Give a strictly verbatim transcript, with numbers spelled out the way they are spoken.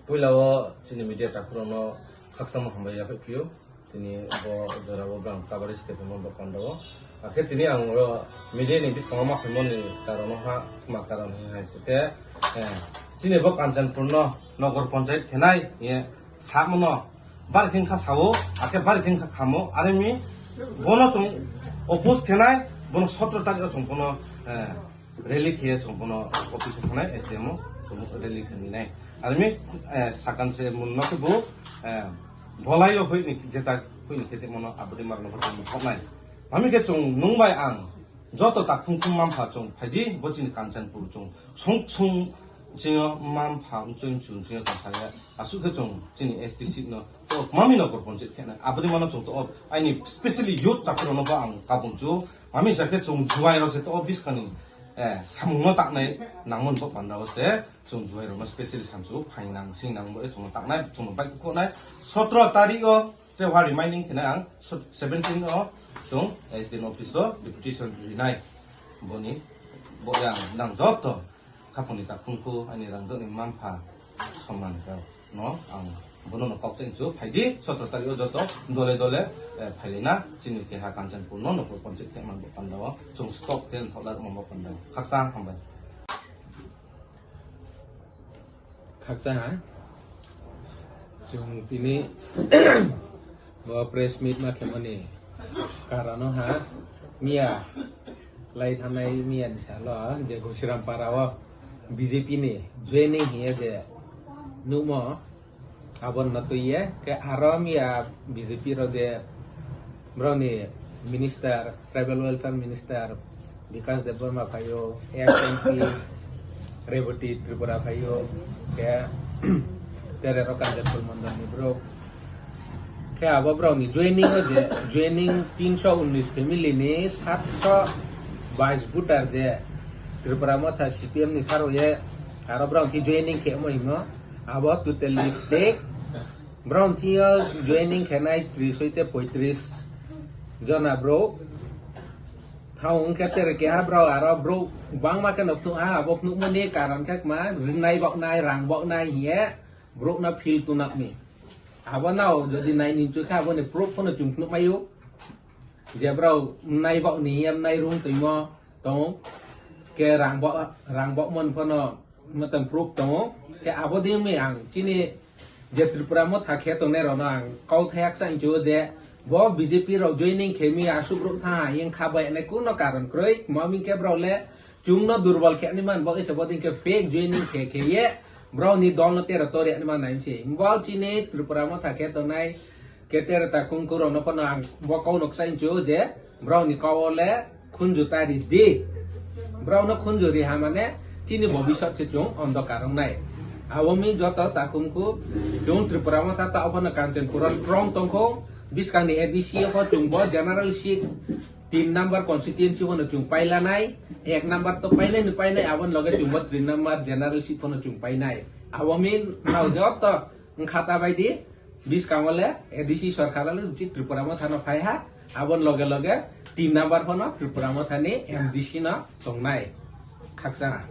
Puila o chini media takhurokno khakchangma hambai yaphai phio. Tini bo jora o bang coverage khe phimo bo panda o. Akhe tini ang oro media ni biskango ma phaimani karon ha, ma karon hai se khe, eh, chini bo Kanchanpur no Nogor Panchayat khenai ye samono bar khin kha sao, akhe bar khin kha khamo, are mi bono chung oppose khenai, bono sotro tarik o chung bono, eh, rally khe chung bono office o thangnai, S D M o chung rally khe ninai. Are mi, eh, sakan se mun no khe bo, eh, bolai o hoi ni jeta hoi ni khete mono abodi mar no hoi ni hoknai. Mami khe chung nung bai ang joto takhum khum mampha chung phaidi bo chini Kanchanpur chung sung sung chingo mampha mchung chung chingo tong saya asuk khe chung chini S T C no to mami no korpon chit khena abodi mano chung to aini specially youth takhum no ba ang kabung chu mami sa khe chung juai ro se to biskani, eh, samung no taknai nangmon bo panda o se chung juai ro no specially samchu phainang singnang bo chung taknai chung bai khonai sotro tarik o Te wa reminding khena ang so-, seventeen o chung S D M office o deputation rinai. Boni bo yang nang joto khaponi takhumkhu ani rang joni mampha somman ka no ang bono no kok teng chu phaidi sotro tarik o joto dole dole, eh, phailena chini keha Kanchanpur no Nogor Panchayat khe man bo panda o chung stop khe thoklar mo panda o khaksa hambai. Khakchang ha. Chwng tini bo press meet ma khemani karono ha miya lai thanai miya ni salo je Gosiram para o B J P ni joining hiye je nukmo abon no twiye ke aro miya B J P ro je Borokni minister, tribal welfare minister Bikash Debbarma phaio, ex M P Rebati Tripura phaio, khe tere ro Kanchanpur mondol ni borok. Khe abo borokni joining o je, joining tinso unnis family ni satso bais voter je Tripura Motha C P M ni saro ye, aro borok thi joining khe omo himo, abo totally fake. Borok thio joining khenai tris hoite poitris jona bro. Thao wngkhe tere keha bro aro bro bangma khe nok thung ha abo phunukmani karon khe ma rinai boknai rang boknai hiye borokno feel tunakni. Abo nao jodi nai nim chukha aboni proof phano chwng phunukmaio. Je bro nai bokni yam nai rung twimo tongo. Ke rang bo, rang bokmon phano Matang proof tongo. Khe abo di wngwi ang chini je Tripura Motha khe tongnai rokno ang kau thayaksa hinwi je bo B J P rok joining khe mi asuk rok tha yang kha bai nai kuno karon kroi. Mami khe bro le chwngno durbol khe ani man bo ise bo din khe fake joining khe khe ye bro ni dol no tero tori ani man nai se. Bo chini Tripura Motha khe tongnai Keter ta khungku rokno phano ang bo kau nok sai hinwi je, borokni kau le khunju ta ri di. Borokno khunju ri ha mane chini bobisot se chwng ondokar wngnai. Abo mi joto ta khungku chwng Tripura Motha ta phano Kanchanpur o strong tongkho. Bwskangni A D C o pho chwng bo general seat tin number constituency phano chwng pailanai. Ek number to painai ni painai, aboni loge chwng bo three number general seat phano chwng painai. Abo mi nao joto wngkha ta bai di. Bwskango le A D C sorkar le uchi Tripura Motha no phai ha, aboni loge loge tin number phano Tripura Motha ni M D C no tongnai. Khakchang ha.